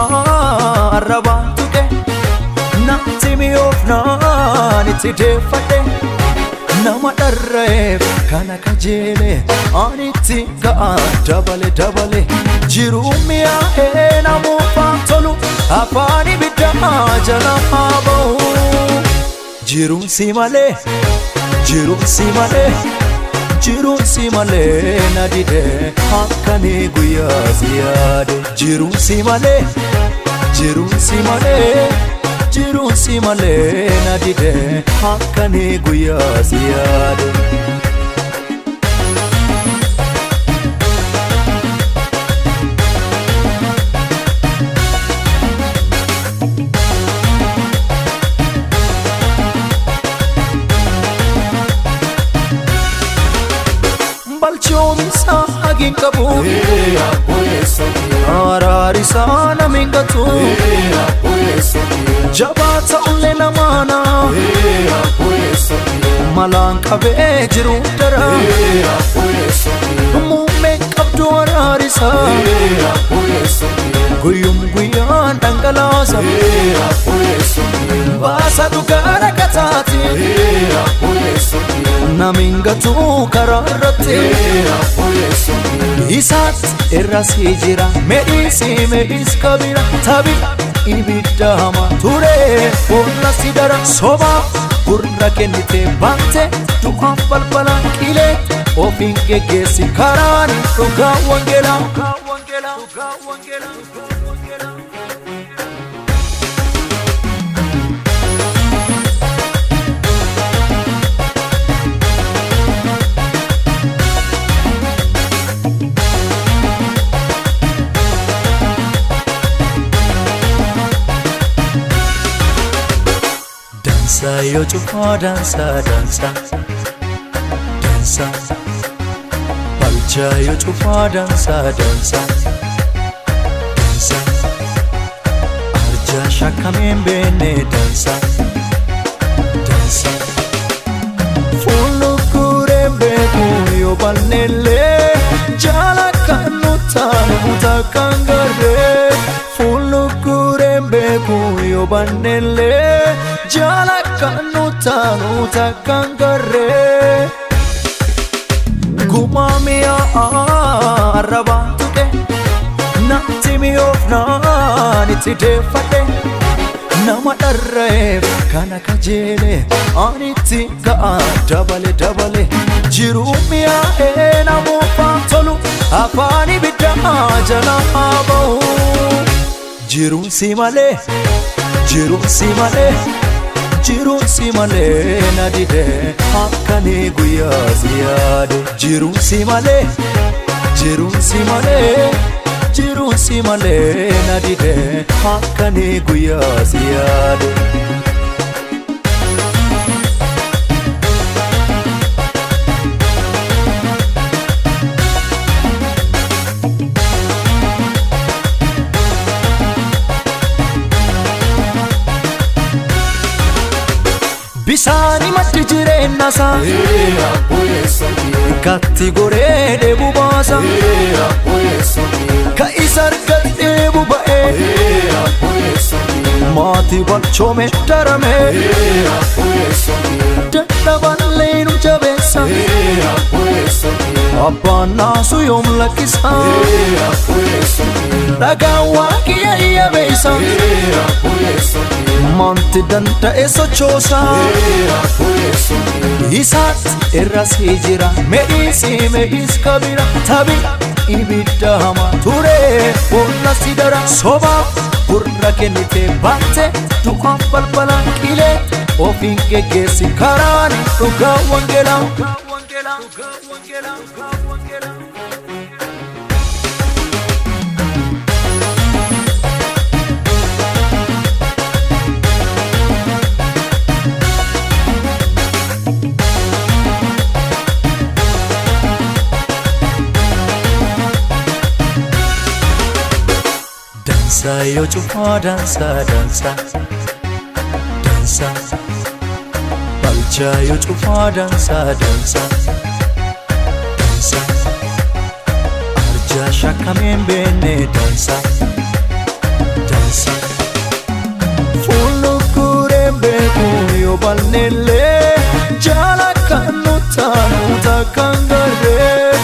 Arrabaan tuqe natti mi'oofnaan itti deeffadhe nama dharra'eef kana kajeele anitti ga'a dabale dabale jiruu mi'aa'ee namuufaan tolu afaan ibiddaa jala haa ba'u. Jiruun si malee, jiruun si malee, jiruun si malee na dide halkanii guyyaa si yaade. Jiruun si malee, jiruun si malee, jiruun si malee na dide halkanii guyyaa si yaade. Balchoomisa hagin qabu, araarisaa nama hin gatu, jabaa ta'ullee namaana malaan qabee jiru dara muummeen qabdu araarisa guyyum guyyaan dhangalaasa baasa dhugaa rakkataati namiin gatu karaa irratti isaatti irra si jira meedhiisi meedhiis kabira tabi ibidda hamaa ture boolla si dara sobaaf gurra kennite baante du'aaf balbala qilee ofiin geggeessi karaan dhugaa wangeelaa. Dansa yoo cufaa dansa dansa dansa balchaa yoo cufaa dansa dansa dansa arjaa shakkameen beenne dansa dansa fuullukureen beeku yoo bal'eellee jaala kan nu taanu takkaan garree fuullukureen beeku yoo bal'eellee jaala kan nu taanu takkaan garree. Gumaa mi'aa arrabaan tuqe natti mi'oofnaan itti deeffadhe nama dharra'eef kana kajeele anitti ga'a dabale dabale jiruu mi'aa'ee namuufaan tolu afaan ibiddaa jala haa ba'u. Jiruun si malee, jiruun si malee, jiruun si malee na dide halkanii guyyaa si yaade. Jiruun si malee, jiruun si malee, jiruun si malee na dide halkanii guyyaa si yaade. Bisaani maddi jireenyasaa katti goree dheebuu baasa ka isa argate dheebuu ba'ee maatii balchoome darame dadhaballee nu jabeessa abbaan naasu yoom lakkisa dhagaan waaqiyya yabeessa manti danda'e sochoosa isaatti irra si jira meedhiisi meedhiis kabira tabi ibidda hamaa ture boolla si dara sobaaf gurra kennite baante du'aaf balbala qilee ofiin geggeessi karaan dhugaa wangeelaa. Dansa yoo cufaa dansa dansa dansa balchaa yoo cufaa dansa dansa dansa arjaa shakkameen beenne dansa dansa. Fuullukureen beeku yoo bal'eellee jaala kan nu taanu takkaan garee.